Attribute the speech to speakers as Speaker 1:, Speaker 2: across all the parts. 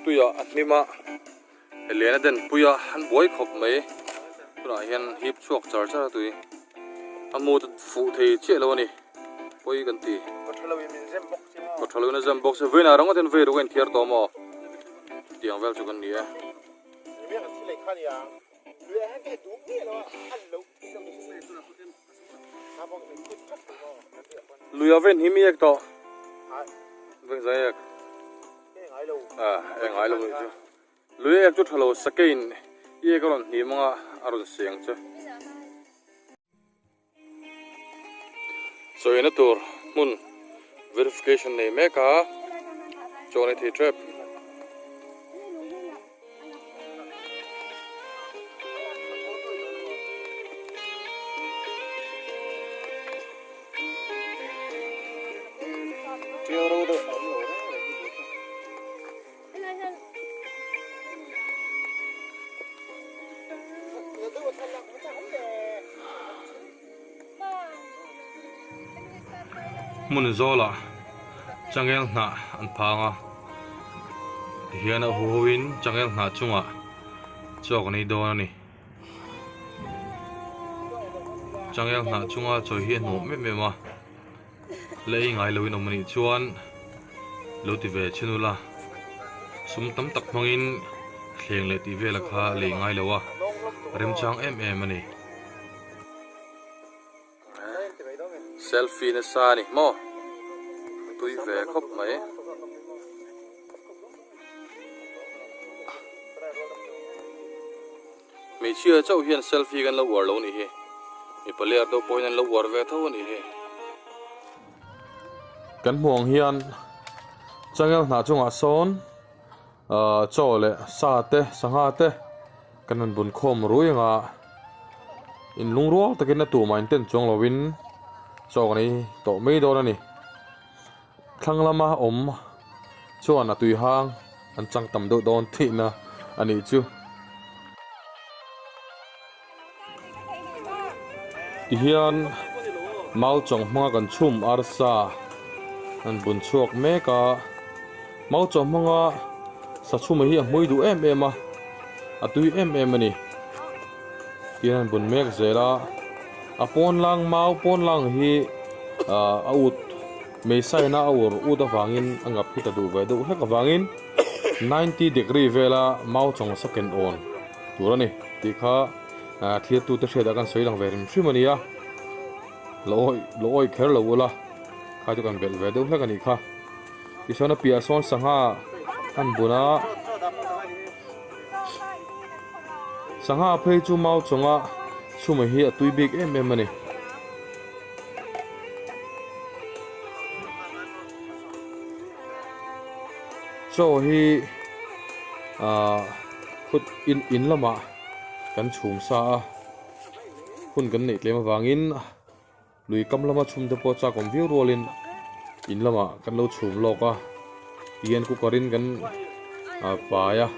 Speaker 1: Tuiah a hnim a, helian a den pui a, an buai khawp mai. Tunah hian hip chhuak char char a tui. A mut a fuh thei chiah lo a ni. Pawi kan ti. Kawthalo in a zem bawk si. Vawiinah ringawt hian vei ruk a inthiar tawh maw? Chutiang vel chu kan ni e. Luia ven hi mi ek tawh. Veng zai ek. Ah, e ngai lo chu. Luia ek chu thalo sakein i ek a rawn hnim anga a rawn siang che. Sawina tur hmun verification nei mek a chuan i thei tep. Hmun zawlah changel hnah an phang a tihian a huhoin changel hnah chungah chawk an ei dawn a ni changel hnah chunga chawi hi a nuam em em a. La ei ngai loin awm anih chuan lo ti ve chhin ula sum tam tak hmangin thleng leh tih vela kha lei ngai lo a remchang em em a ni. Selfie nasa a ni maw tui ve khawp mai. Hmeichhia chauh hian selfie kan lo uar lo nih hi, mipa ler deuh pawhin an lo uar ve tho a nih hi. Kan hmuh ang hian changel hnah chungah sawn ahh chaw leh sa te sangha te kan rawn bun khawm rui ang a, in lungrual takin a tumah in ten chuang lovin chaw kan ei tawh mai dawn a ni. Thlang lama awm chuan a tui hang an chang tam deuh dawn tihna a nih chu. Tihian mau chawng hmanga kan chhum arsa an bun chhuak mek a, mau chawng hmanga sa chhum hi a hmui duh em em a, a tui em em a ni. Tihian an bun mek zel a, a pawn lang mau pawn lang hi ah a ut meisaina a ur ut avangin a ngap hi ta duh ve deuh hlek avangin 90 degree vela mau chawng sa ken awn tur a ni tih kha ah thirtute hriatah kan sawi lang ve hrim hrim a ni a, lo awih lo awih kher lo ula kha chu kan belh ve deuh hlek a nih kha tichuan a piah sawn sangha an bun a. Sangha phei chu mau chunga chhuma hi a tui bik em em a ni. Chaw hi ahh khut in in lamah kan chhum sa a, hun kan neih tlem avangin lui kam lama chhum te pawh chak awm viau rualin in lamah kan lo chhum lawk a tihian cooker in kan ah pai a.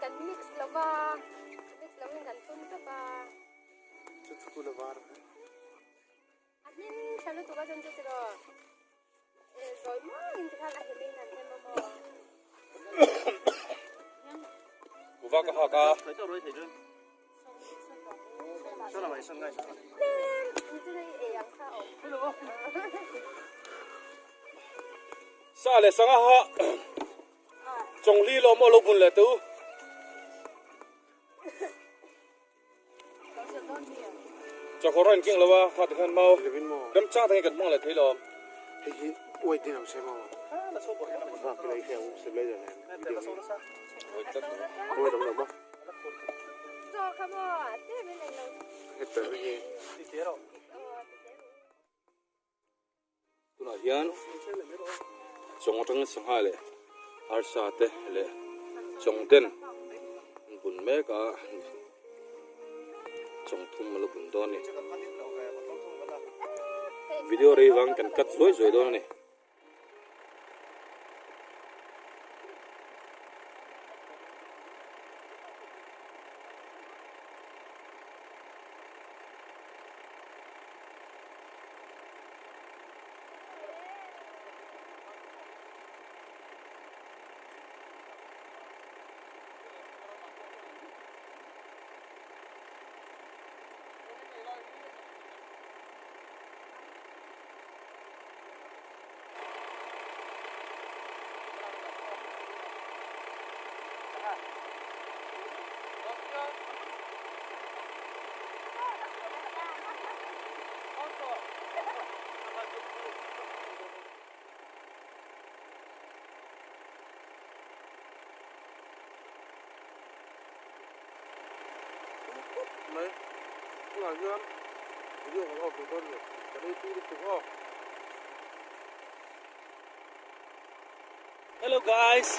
Speaker 2: kan mix lo va, mix lo in kan tum tawp a.
Speaker 3: Chu chu kula var kha.
Speaker 2: A hmin tha lutuk a chuan chu tiraw eh zawi muang in tikhan a hem in an hem a maw.
Speaker 1: Kuva ka hak a. Sa leh sangha ha chawng li lawm aw lo bun leh teh u. Chawkawr a inkeng lo a, kha tikhan mau remchang takin kan hmang leh thei lo. Tunah hian chawng atangin sangha leh arsa te leh chawng den an bun mek a chawng thum a la bun dawn a ni video rei vang kan cut zuai zuai dawn a ni.
Speaker 3: Mai tunah hian video kan off duh dawn a ni kan ei tui lutuk aw.
Speaker 1: Hello guys.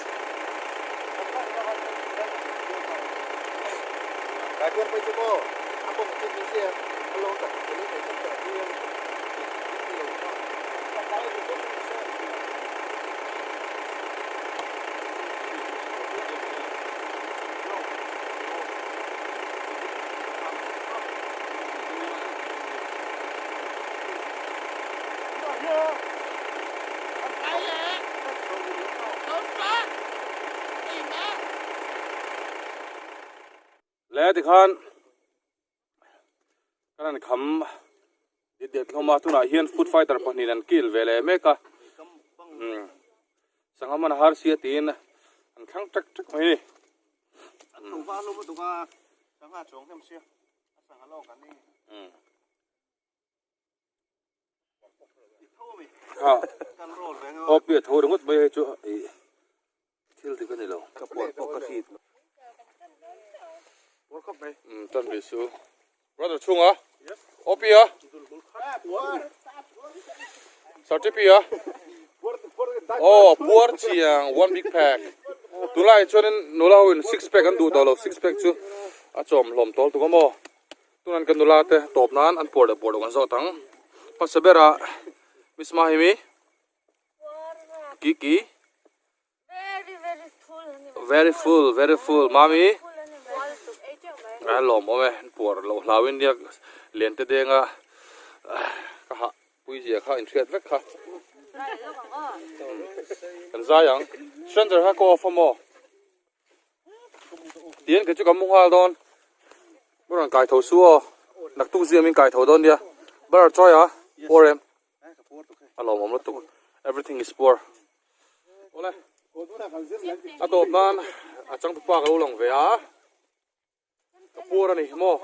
Speaker 1: Le tikhan kan han kham det det hlawm a tunah hian food fighter pahnih an kil ve leh mek a sangha man har sia tiin an thlang ṭek ṭek mai a ni. Aw pi a tho ringawt mai hei chu ih thil dik a ni lo.
Speaker 3: Ka puar pawh ka hrit. Puar khawp mai.
Speaker 1: Um tan ve su. Brother chhunga. Aw pi a. Sir TP a. Aw puar chiang one big pack. Tunlai chuanin nula ho in six pack an duh tawh lo six pack chu a chawm hlawm tawl tuk a maw. Tunan kan nula te tawp nan an puar leh puar loh kan zawt ang. Hmasa berah Miss Mahimi Kiki Very full very full Mami A lawm awm e an puar loh hlau in nia lian te denga ka hah pui zia kha inhriat vek kha. Kan zai ang. Stranger kha ka off a maw? Tihian kei chu ka mu nghal dawn ka rawn kai tho su aw naktuk zia min kai tho dawn nia bar chawi a poor em a lawmawm lutuk everything is poor awle a tawp nan a changtupa ka lo lang ve a ka poor a ni maw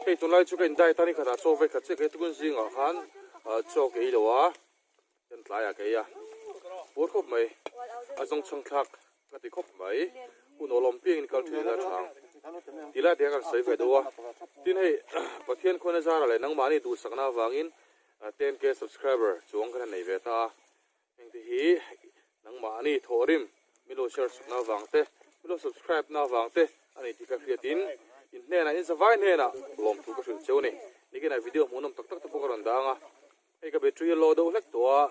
Speaker 1: hei tunlai chu ka in diet a ni khatah chaw vek khat chiah ka ei tukun zingah khan chaw ka ei lo a. Kan tlaiah ka ei a, puar khawp mai, a zawng chhang thlak ka ti khawp mai, hun awlawm piangin kal thin ila tha ang ti lai te kha kan sawi ve deuh a, tin hei Pathian khuana zara leh nangmahni duhsakna avangin 10k subscriber chuang kan han nei ve ta a, hengte hi nangmahni thawhrim min lo share chhukna avang te, min lo subscribe na avang te a ni tih ka hriatin in hnenah in zavai hnenah lawmthu ka hrilh cheu a ni, nikinah video hmuhnawm tak tak te pawh ka rawn dang a. Hei ka battery a low deuh hlek tawh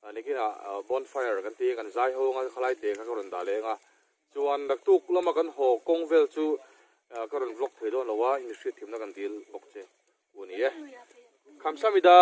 Speaker 1: a, nikinah bonfire kan tih hi kan zai ho anga khalai te kha ka rawn dah leh ang a. Chuan naktuk lama kan haw kawng vel chu ka rawn vlog thei dawn lo a, in hriatthiamna kan dil bawk che u a ni e. Khamsamida.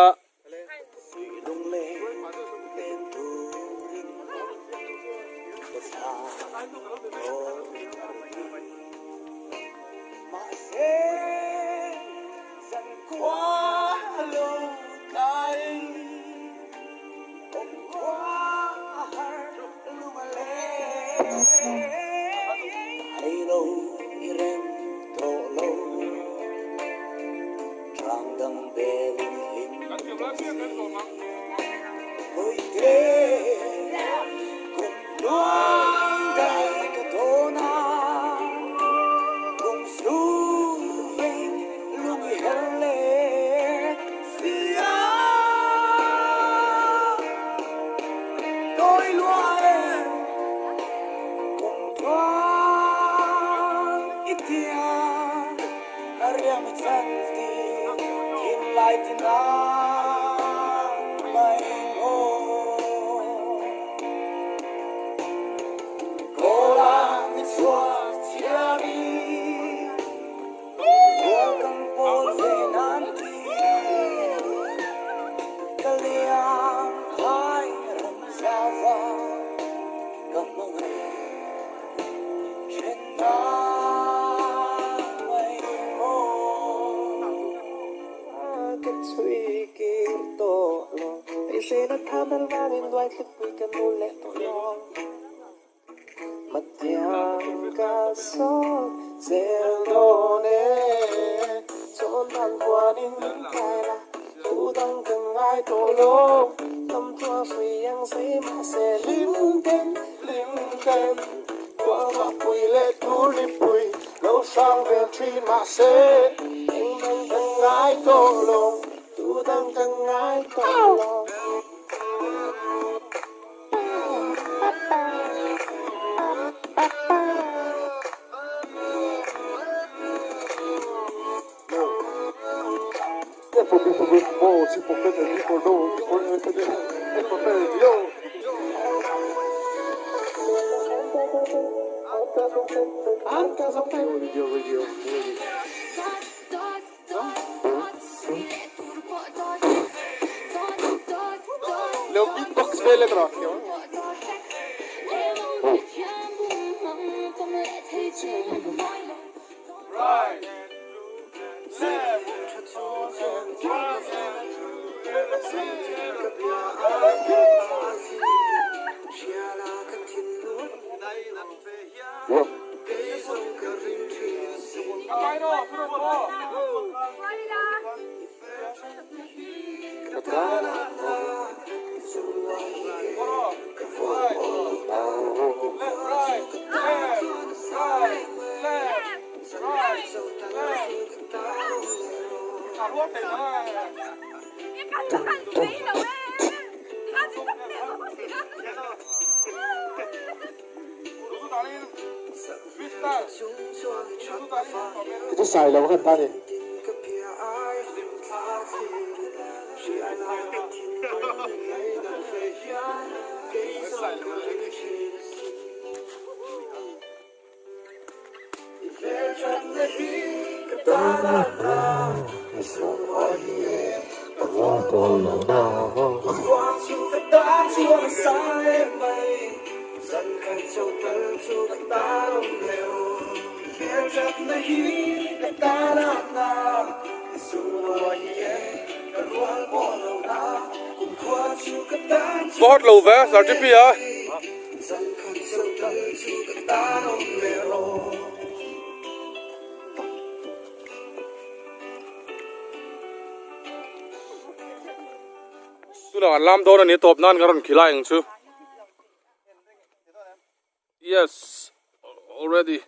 Speaker 1: Hot lo ve certificate a. Tunah an lam dawn a ni tawp nan ka rawn khilai ang chu. Yes, already.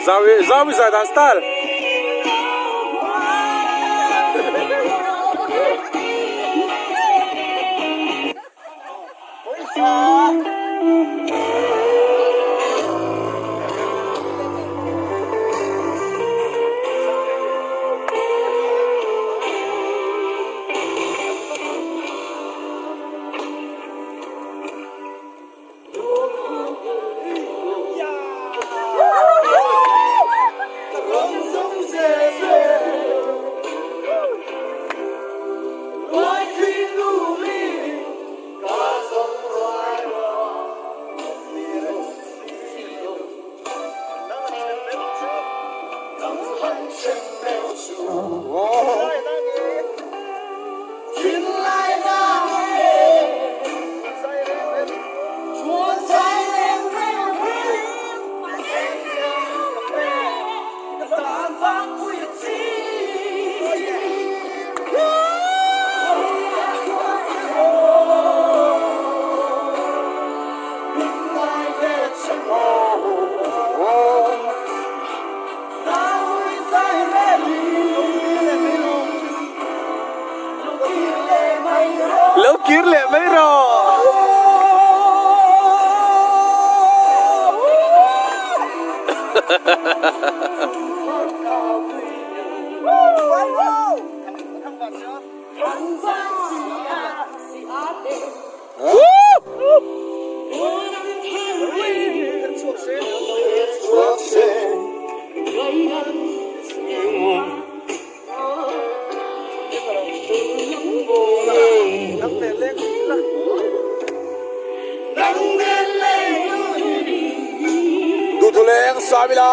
Speaker 3: Zawi zawi zai dan style. Lo kir leh mai rawh. Duhthuleng Samila.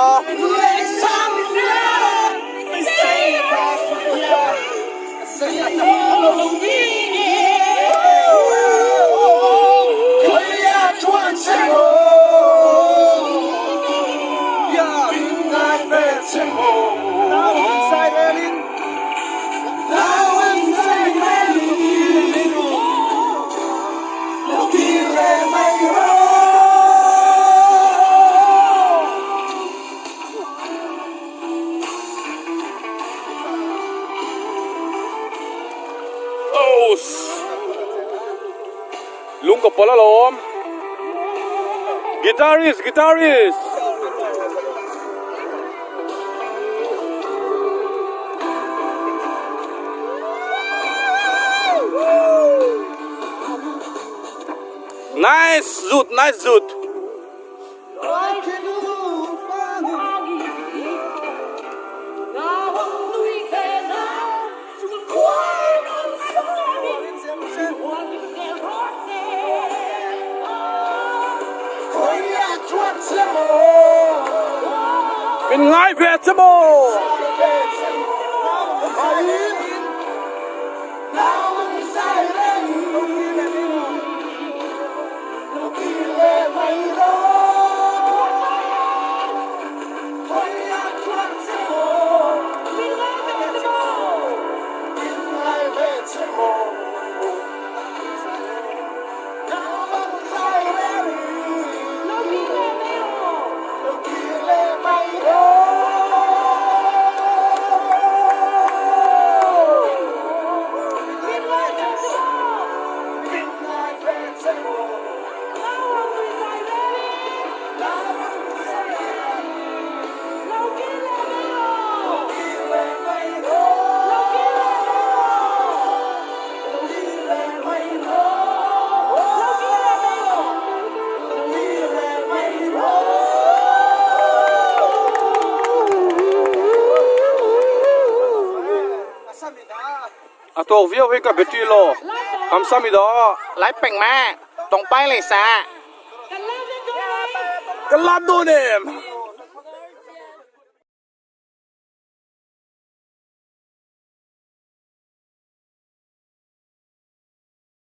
Speaker 3: Lung ka pawlh alawm guitarist guitarist nice zut nice zut Min ngai ve che maw? A tawk viau hi ka battery law kamsamida.
Speaker 4: Lai peng ma tawng pai lei sa.
Speaker 3: Ka lam dawn em?